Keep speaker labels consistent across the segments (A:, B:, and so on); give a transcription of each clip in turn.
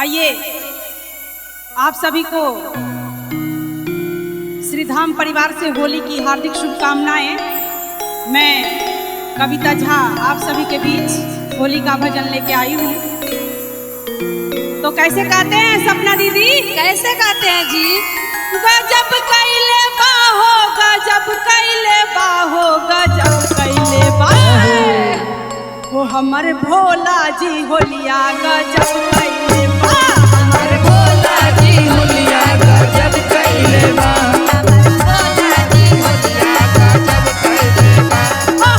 A: आइए आप सभी को श्रीधाम परिवार से होली की हार्दिक शुभकामनाएं। मैं कविता झा आप सभी के बीच होली का भजन लेके आई हूँ। तो कैसे गाते हैं सपना दीदी,
B: कैसे गाते हैं जी?
A: गजब कैले बाहो, गजब कैले बाहो, गजब कैले बाहो, वो हमर भोला जी होलिया गजब कैले बा,
B: हमर भोला जी होलिया गजब कैले बा, भोला जी होलिया गजब कैले बा,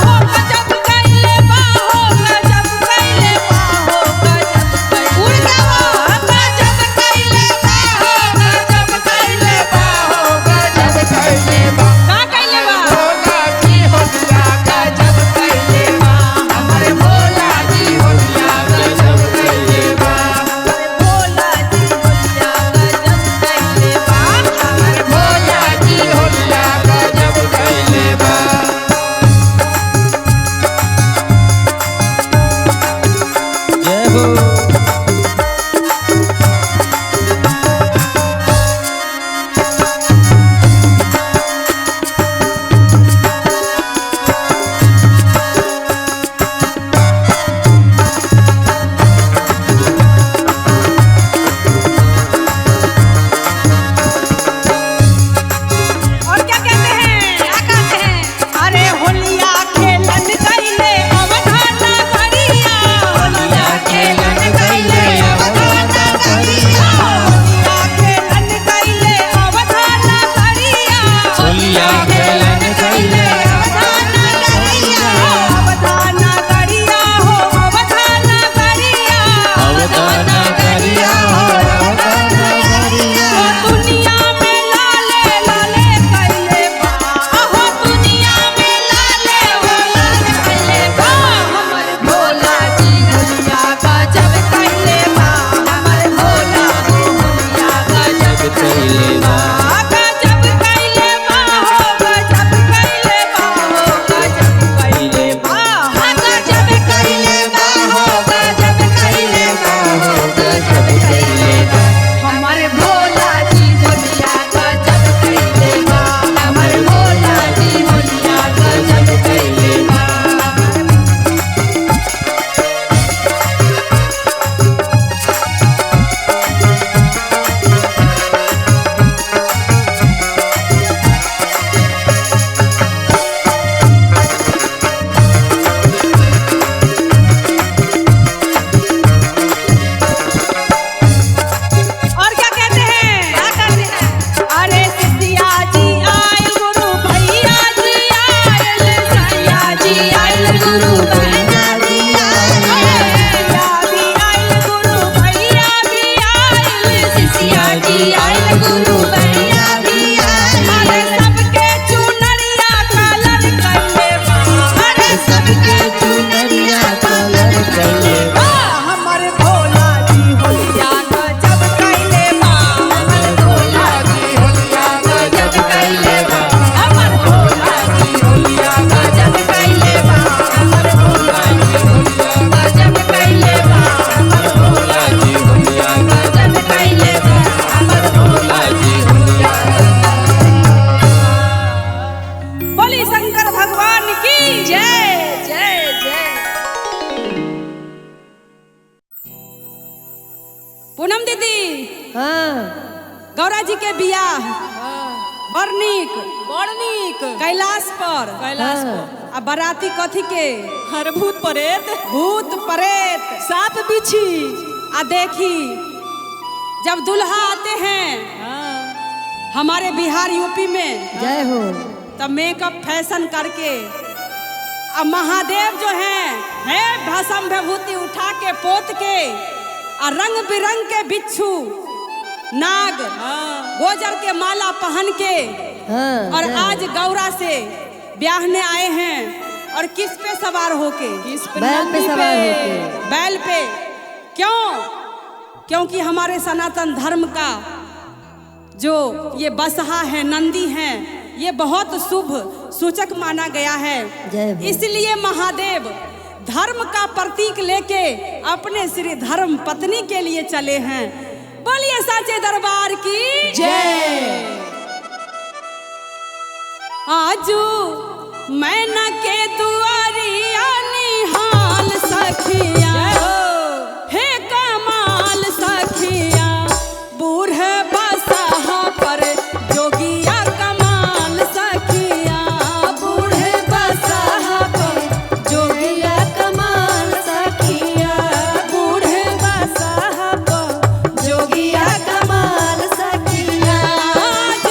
A: हो गजब कैले बाहो, गजब कैले बाहो, गजब कैले
B: उड़ जाओ, गजब कैले बाहो, गजब कैले बाहो, गजब कैले बा,
A: का कैले बा?
B: भोला जी होलिया गजब कैले बा, हमर भोला जी होलिया गजब कैले बा,
A: भोला जी होलिया गजब कैले बा,
B: हमर भोला जी होलिया गजब कैले बा।
C: जय हो।
A: और क्या कहते हैं,
B: क्या कहते हैं?
A: अरे होलिया खेलन गईले अवधाना घड़िया,
B: होलिया खेलन गईले अवधाना घड़िया,
A: होलिया खेलन गईले अवधाना घड़िया,
C: होलिया खेलन गईले
B: अवधाना घड़िया,
A: अवधाना घड़िया हो, अवधाना घड़िया,
C: अवधाना करिया हो, अवधाना करिया।
A: हो दुनिया में लाले लाले कैले बा,
B: हो दुनिया में लाले हो लाल कैले बा, हमर भोला जी होलिया गजब कैले बा, हमर भोला जी होलिया गजब
C: कैले बा।
A: गजब कैले बा, हो गजब कैले बा, हो गजब कैले बा,
B: गजब कैले बा, हो गजब कैले बा, हो गजब कैले बा,
A: हमर
B: भोला जी होलिया गजब कैले बा, हमर भोला जी होलिया गजब कैले बा।
A: और क्या कहते हैं,
B: क्या कहते हैं?
A: अरे सिसिया जी आयल गुरु भैया जी आयल,
B: सिसिया जी आयल गुरु बहना जी आयल,
A: सिसिया भी आयल गुरु भैया भी आयल,
B: सिसिया जी आयल गुरु बहना भी आयल,
A: अरे सबके चुनरिया कलर कैले बा,
B: अरे सबके चुनरिया कलर
C: कैले
A: बा, हमर भोला जी होलिया गजब कैले बा,
B: हमर भोला जी
C: होलिया
B: गजब कैले बा,
A: हमर
B: भोला जी होलिया गजब कैले बा, हमर भोला जी गजब कैले बा, हमर
C: भोला जी होलिया
B: गजब कैले बा, हमर
C: भोला जी होलिया।
A: बोली शंकर भगवान की
B: जय जय जय।
A: पूनम दीदी,
B: हाँ
A: गौरा जी के बियाह बड़ नीक,
D: बड़ नीक
A: कैलाश पर,
D: कैलाश पर।
A: आ बराती कथी के?
D: हर भूत प्रेत,
A: भूत प्रेत,
D: सांप बिच्छी।
A: आ देखी जब दुल्हा आते हैं हमारे बिहार यूपी में,
B: जय हो।
A: तब मेकअप फैशन करके अब महादेव जो हैं है भस्म विभूति उठा के पोत के आ रंग बिरंग के बिच्छू नाग गोजर के माला पहन के
B: हाँ,
A: और आज गौरा से ब्याहने आए हैं। और किस पे सवार होके?
D: किस पे?
B: बैल पे
D: नंदी
B: सवार होके।
A: बैल पे। क्यों? क्योंकि हमारे सनातन धर्म का जो ये बसहा है, नंदी है, ये बहुत शुभ सूचक माना गया है।
B: जय हो।
A: इसलिए महादेव धर्म का प्रतीक लेके अपने श्री धर्म पत्नी के लिए चले हैं। बोलिए साचे दरबार की
B: जय।
A: आजू मैना के दुआरिया निहाल सखिया, हे कमाल सखिया, बूढ़े बसहा पर जोगिया कमाल सखिया, बूढ़े बसहा पर
B: जोगिया कमाल सखिया,
A: बूढ़े बसहा पर
B: जोगिया कमाल सखिया।
A: आज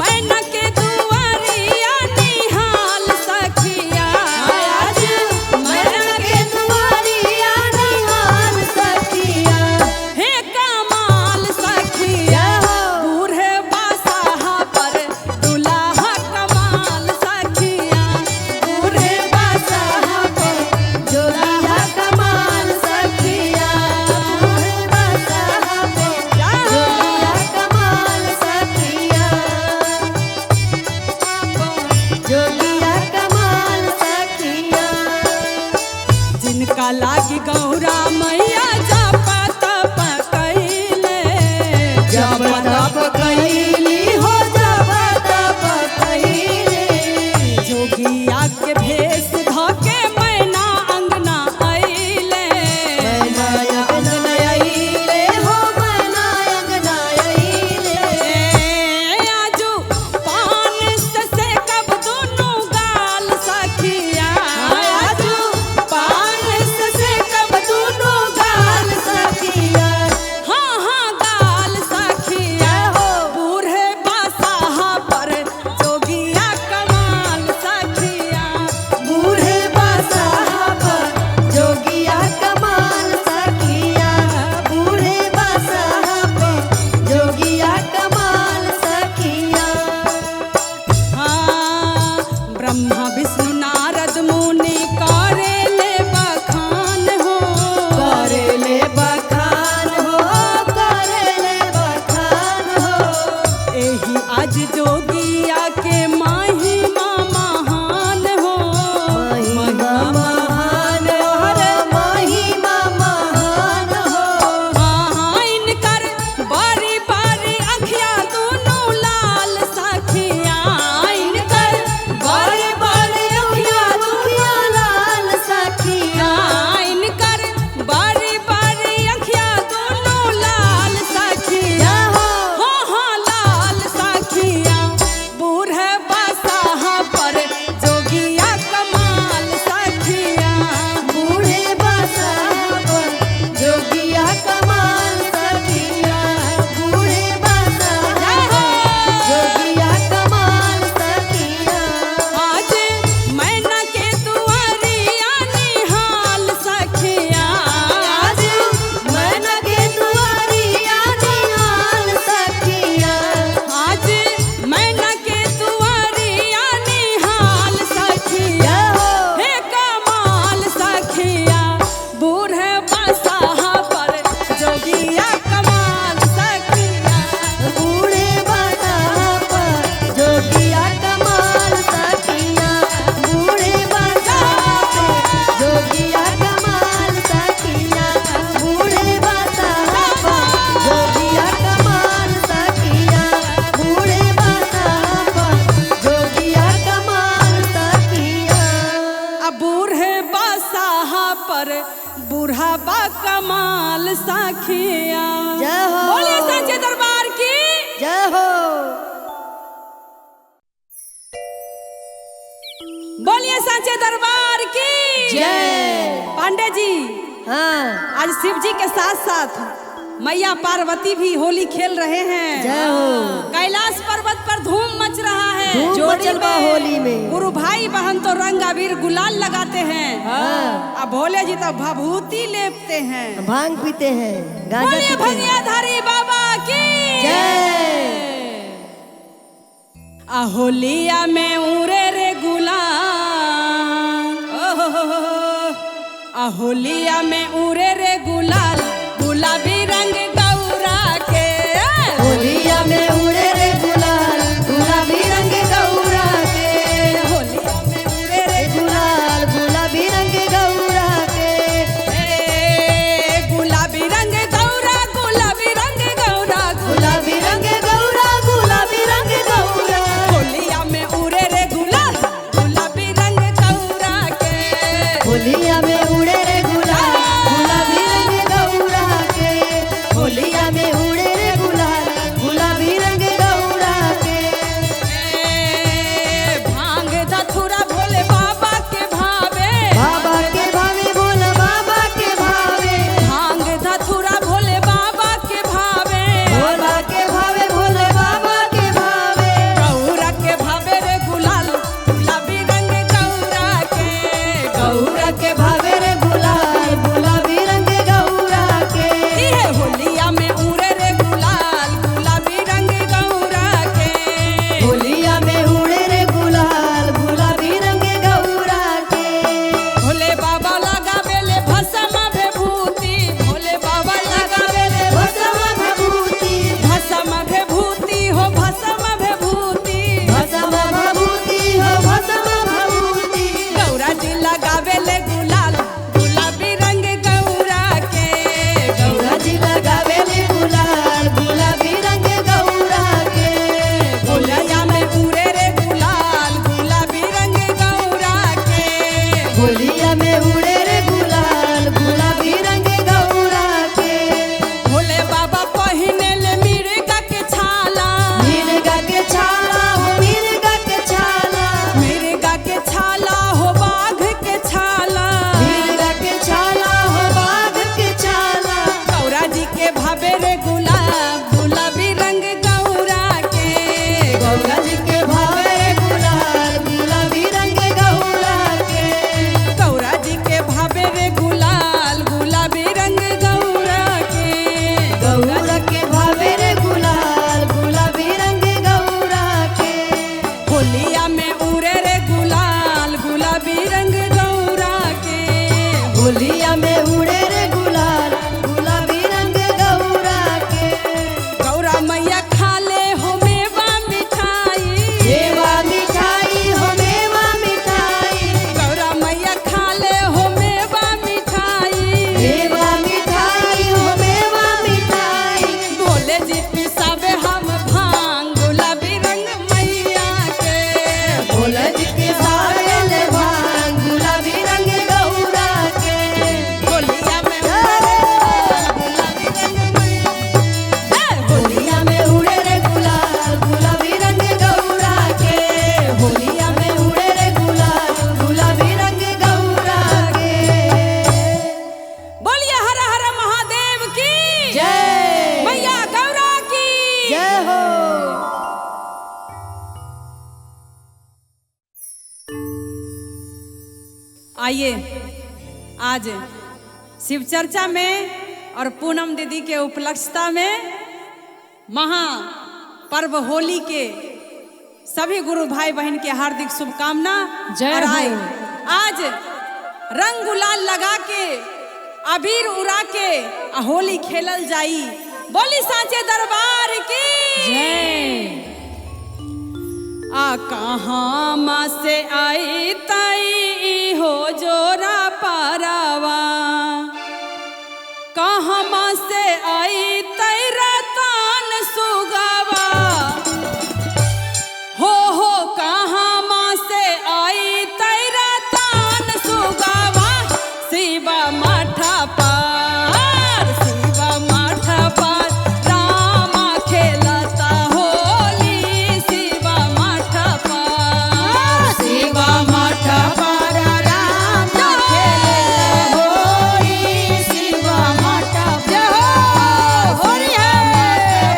A: मैना के दुआरिया निहाल सखिया, आज मैना
B: मैना के दुआरिया निहाल सखिया,
A: हे कमाल सखिया, बूढ़े बसहा पर दुल्हा कमाल सखिया, बूढ़े बसहा पर
B: जोगिया कमाल सखिया, बूढ़े बसहा पर जोगिया कमाल सखिया, जोगिया कमाल सखिया।
A: जिनका लागी गौरा मैया जप तप कैले,
B: जप तप कैली हो जप तप कैले,
A: जोगिया के भेष धके मैना अंगना अइले,
B: मैना अंगना अइले हो मैना अंगना अइले।
A: आजू पान से कब दोनों गाल सखिया, आजू पान से कब दोनों गाल
B: सखिया,
A: हाँ हाँ गाल सखिया, बूढ़े बसहा पर जोगिया कमाल सखिया,
B: बूढ़े बसहा पर जोगिया कमाल सखिया, बूढ़े बसहा पर जोगिया कमाल सखिया।
A: हाँ ब्रह्मा विष्णु नारद मुनि करे ले बखान हो,
B: करेले बखान हो करेले बखान हो,
A: एही आज जोगिया के महिमा महान हो,
B: महिमा महान हो रे महिमा महान हो।
A: हाँ इनकर बारी बारी अखिया दोनों लाल सखिया, इनकर बारी बारी अखिया
B: अखिया लाल सखिया,
A: इनकर बारी बारी अखिया दोनों लाल सखिया, हाँ हाँ लाल सखिया, बूढ़े बसहा पर जोगिया कमाल सखिया,
B: बूढ़े बसहा पर जोगिया कमाल सखिया, बूढ़े बसहा पर जोगिया कमाल सखिया।
A: आज मैना के दुआरिया निहाल सखिया,
B: आज मैना के दुआरिया निहाल सखिया,
A: आज मैना के दुआरिया निहाल सखिया, हे कमाल सखिया, बूढ़े बसहा पर जोगिया कमाल सखिया,
B: बूढ़े बसहा पर जोगिया कमाल सखिया, बूढ़े बसहा पर जोगिया कमाल सखिया, बूढ़े बसहा पर जोगिया कमाल सखिया, बूढ़े बसहा पर जोगिया कमाल सखिया।
A: अब बूढ़े बसहा पर बूढ़ा कमाल सखिया।
B: जय हो।
A: बोलिए सच्चे दरबार की
B: जय हो।
A: बोलिए सच्चे दरबार की
B: जय।
A: पांडे जी,
B: हाँ
A: आज शिव जी के साथ साथ मैया पार्वती भी होली खेल रहे हैं।
B: जय हो।
A: कैलाश पर्वत पर धूम मच रहा है,
B: धूम
A: जोड़ी
B: मचल बा होली में।
A: गुरु भाई बहन तो रंग अबीर गुलाल लगाते हैं,
B: हाँ
A: अब भोले जी तो भभूति लेपते हैं,
B: भांग पीते हैं, गांजा
A: बोलिए
B: पीते हैं।
A: भंगियाधारी बाबा की
B: जय।
A: आ होलिया में उड़े रे गुलाल, आ होलिया में उड़े रे गुलाल, गुलाबी रंग गौरा के,
B: होलिया में उड़े रे गुलाल, गुलाबी रंग गौरा के,
A: होलिया में उड़े रे
B: गुलाल गुलाबी रंग गौरा होलिया में उड़े रे गुलाल गुलाबी रंग गौरा के।
A: गौरा मैया खा ले हो मेवा मिठाई।
B: मेवा मिठाई हो मेवा मिठाई।
A: गौरा मैया खा ले हो मेवा मिठाई।
B: मेवा मिठाई हो मेवा मिठाई।
A: भोले जी पिसाबे हम भांग गुलाबी रंग मैया के।
B: भोला जी के सावेल भांग गुलाबी रंग गौरा के।
A: होलिया में उड़े गुलाबी रंग मैया। हे,
B: होलिया में उड़े रे गुलाल गुलाबी रंग गौरा के। होलिया में उड़े रे गुलाल गुलाबी रंग गौरा के।
A: बोलिए हर हर महादेव की
B: जय।
A: मैया गौरा की
B: जय हो।
A: आइए आज शिव चर्चा में और पूनम दीदी के उपलक्षता में महा पर्व होली के सभी गुरु भाई बहन के हार्दिक शुभकामना।
D: जय
A: और
D: हो।
A: आए आज रंग गुलाल लगा के अबीर उड़ा के आ होली खेलल जाई। बोली सांचे दरबार की
D: जय।
A: आ कहाँ माँ से आई तई हो जोरा पारावा, कहाँ माँ से आई तई रतन सुगावा, हो कहाँ माँ से आई तई रतन सुगावा, शिवा माठा पार, शिवा माठा पार, रामा खेलता होली, शिवा माठा पार,
B: शिवा माठा पार राम खेलता होली। शिवा माठा
A: जय हो, होरी है।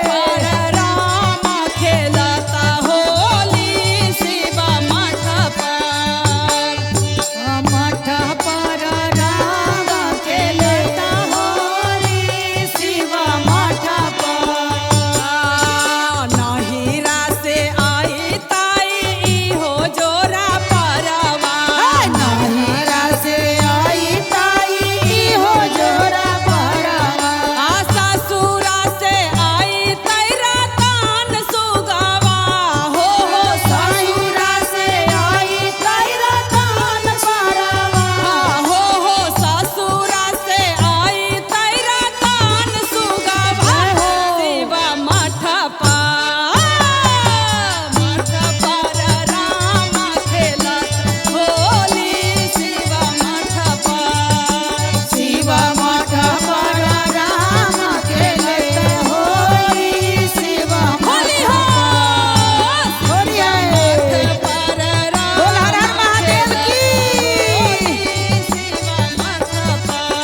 A: पार रामा खेलता होली, शिवा माठा पार।
B: माठा पार राम खेलता होली। शिवा माठा पार।
A: नाहिरा से आई ताई हो जोरा पारावा,
B: नाहिरा से आई ताई हो जोरा पारावा।
A: आ ससुरा से आई ताई रतन सुगावा, हो
B: ससुरा से आई ताई रतन पारावा।
A: हो ससुरा से आई ताई रतन सुगावा, शिवा माठा पार, माठा पार रामा खेला होली, शिवा माठा पार,
B: शिवा माठा पार राम खेलता होली। शिवा
A: होली हो,
B: होली है।
A: पार राम
B: बोल हर हर महादेव की।
A: शिवा माठा पार।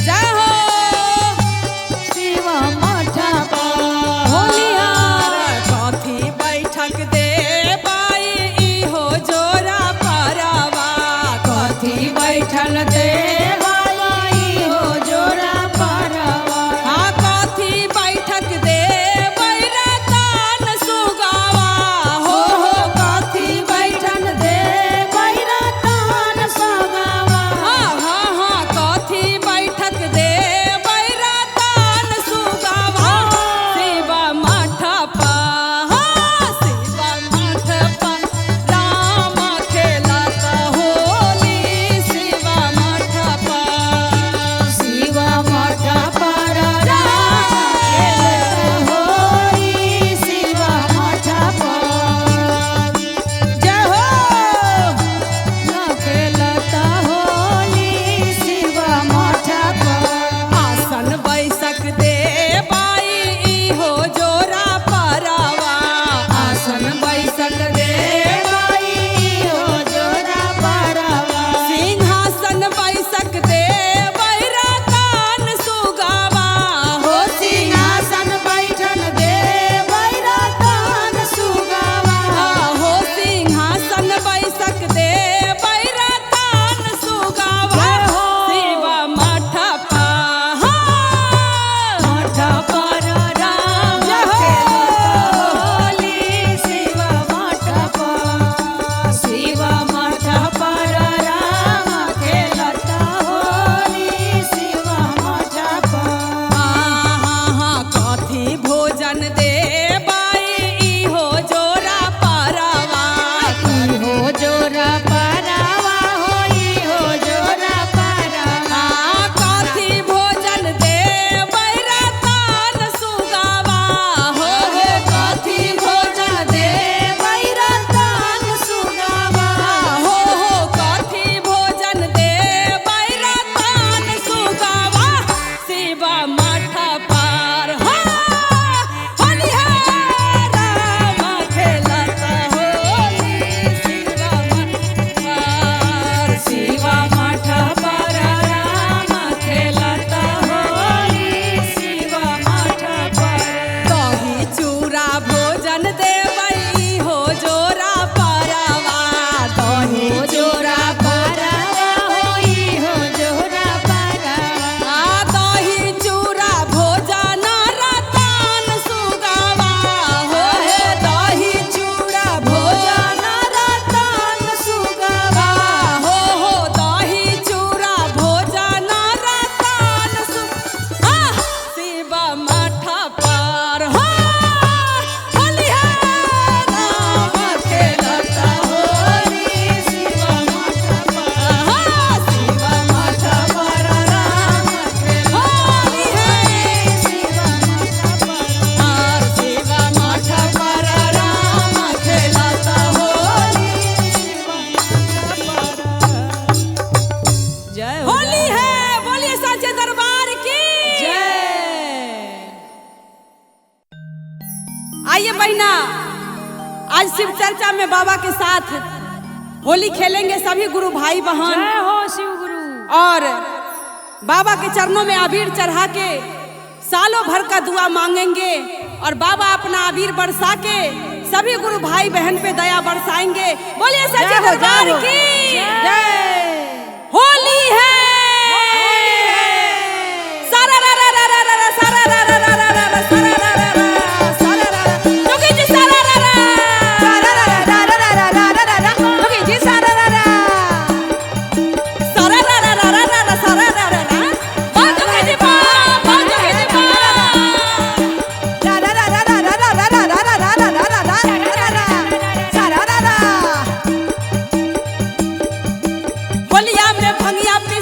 A: जय हो।
B: शिवा माठा पार।
A: होलियार कथी बैठक दे बाई हो जोरा पारावा,
B: कथी बैठल दे बाई हो जोरा पारावा।
A: हाँ कथी बैठक दे बैरतन सुगावा, हो
B: कथी बैठल दे बैरतन सुगावा।
A: हाँ हाँ हाँ कथी बैठक दे बैरतन सुगावा, शिवा माठा पार, शिवा माठा पार, रामा खेलता होली, शिवा माठा आइए बहना, आज शिव चर्चा में बाबा के साथ होली खेलेंगे सभी गुरु भाई बहन।
B: जय हो शिव गुरु।
A: और बाबा के चरणों में अबीर चढ़ा के सालों भर का दुआ मांगेंगे और बाबा अपना अबीर बरसा के सभी गुरु भाई बहन पे दया बरसाएंगे। बोलिए सच्चे
D: जय हो, जय
A: दरबार
D: हो।
A: की
D: जय।
A: होली है। सारा रा रा रा रा रा रा, सारा रा रा रा रा रा रा, सारा रा रा रा, सारा रा रा। जोगी जी सारा रा रा।
B: सारा रा रा रा रा रा रा रा रा, जोगी जी सारा रा रा।
A: सारा रा रा रा रा रा रा, सारा रा रा रा। वाह जोगी जी वाह, वाह जोगी जी वाह।
B: रा रा रा रा रा रा रा रा रा रा रा रा रा रा रा रा, सारा रा रा।
A: होलिया में भंगिया पी